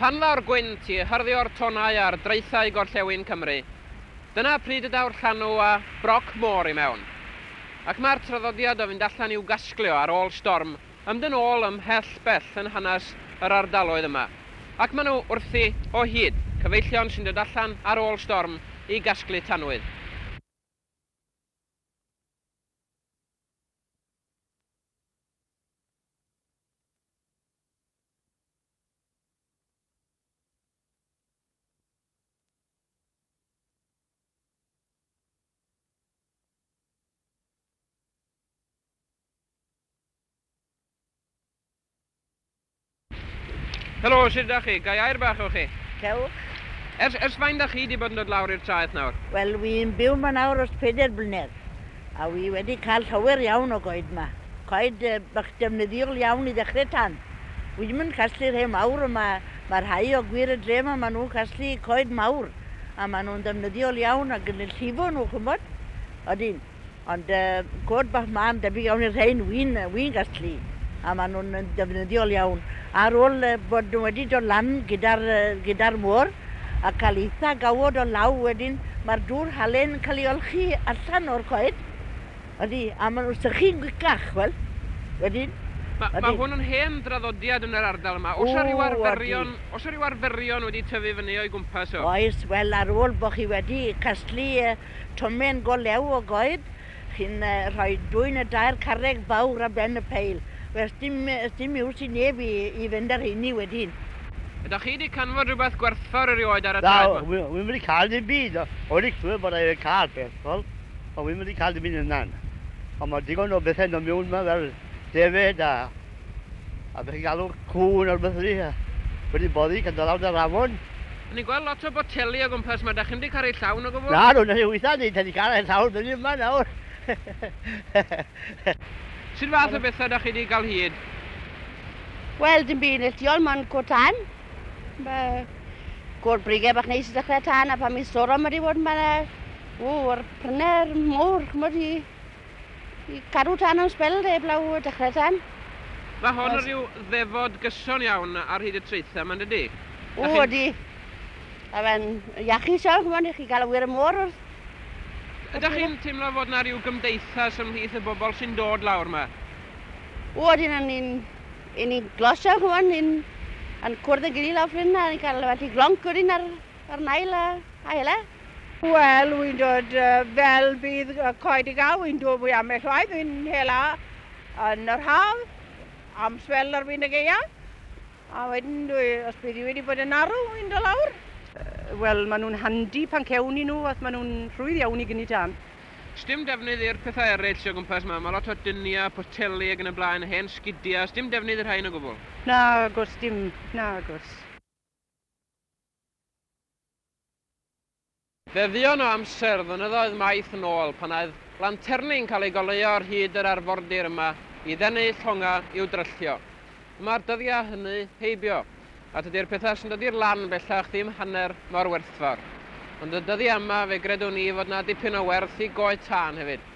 Pan ddaw'r gwynt i hyrddio'r tonnau ar draethau gorllewin Cymru, dyna pryd y daw'r llanw a broc môr i mewn. Ac mae'r traddodiad o fynd allan i'w gasglu o ar ôl storm yn mynd yn ôl ymhell bell yn hanes yr ardaloedd yma. Ac maen nhw wrthi o hyd, cyfeillion sy'n dod allan ar ôl storm i gasglu tanwydd. Helo, sut ydach chi? Ga i air bach efo chi? Cewch. Ers, ers faint da chi 'di bod yn dod lawr i'r traeth nawr? Wel, wi'n byw 'ma nawr ers pedair blynedd, a wi wedi cael llawer iawn o goed 'ma. Coed bach defnyddiol iawn i ddechrau tân. Wi ddim yn casglu rhai mawr ond mae, mae rhai o gwir y dre 'ma, maen nhw'n casglu coed mawr a maen nhw'n ddefnyddiol iawn ac yn llifo nhw, ch'mbod. Odyn. Ond uh, coed bach ma'n debyg iawn i'r rhain wy'n wy gasglu a maen nhw'n ddefnyddiol iawn. Ar ôl bod nhw wedi dod lan gyda'r gyda môr a cael eitha gawod o law wedyn, mae'r dŵr halen yn cael ei olchi allan o'r coed. Ydy, a maen nhw'n sychu'n gwycach, wel, wedyn. Mae ma hwn yn hen draddodiad yn yr ardal yma. Oes 'na ryw arferion, oes 'na ryw arferion wedi tyfu fyny o'i gwmpas o? Oes, wel, ar ôl bod chi wedi casglu tomen go lew o goed, chi'n rhoi dwy neu dair carreg fawr ar ben y peil. Wel, sdim, sdim iws i neb i, i fynd ar rheini wedyn. Ydach chi 'di canfod rhywbeth gwerthfawr erioed ar y traeth 'ma? Na, wi'm wedi cael dim byd. O'n i'n clywed bod e'n cael peth, wel. Ond wi'm wedi cael dim un ynan. Ond mae digon o bethau yn dod mewn yma fel defaid a a beth chi'n galw cŵn a rhywbeth felly a wedi boddi can dod lawr da'r afon. O'n i'n gweld lot o boteli o gwmpas 'ma, dach chi'm 'di cael rhei llawn o gwbl? Na, nhw'n rhai weitha ni, da ni cael rhai llawn fyny yma nawr. Sut fath o bethau dach chi 'di gael hyd? Wel, dim byd neilltuol, mae'n cod tân. Mae cod brigau bach neis i dechrau tân, a pan mi storom wedi bod, mae O, a'r pryner mowr, ch'mod, i i cadw tân am sbel de, heblaw y dechrau tân. Mae hon yn rhyw ddefod gyson iawn ar hyd y traethau 'ma, yn dydi? O, ydi. A fe'n iachus iawn, ch'mod, i chi gael awyr y môr wrth... Ydych chi'n teimlo fod 'na ryw gymdeithas ymhlith y bobl sy'n dod lawr 'ma? O, ydyn, a ni'n 'yn ni'n glos iawn, ch'mod, ni'n yn cwrdd â'n gilydd lawr fan hyn a ni'n cael ambell i glonc wedyn ar ar Nile a a hela. Wel, wy'n dod fel bydd coed i gael, wy'n dod mwy ambell waith, wy'n hela yn yr haf, am sbel ar fin y gaeaf, a wedyn dwi, os bydd i wedi bod yn arw, wy'n dod lawr. Wel, maen nhw'n handi pan cewn ni nhw, ac maen nhw'n rhwydd iawn i gynnu tân. Sdim defnydd i'r pethau eraill sy o gwmpas 'ma, mae lot o dyniau, poteli ac yn y blaen, hen sgidiau, sdim defnydd i'r rhain o gwbl? Nagos, dim, nagos. Fe fuon o amser flynyddoedd maith yn ôl pan oedd lanterni'n cael eu goleuo ar hyd yr arfordir yma i ddenu llongau i'w dryllio. Ond mae'r dyddiau hynny heibio, a tydi'r pethau sy'n dod i'r lan bellach ddim hanner mor werthfawr. Ond y dyddiau yma fe gredwn i fod 'na dipyn o werth i goed tân hefyd.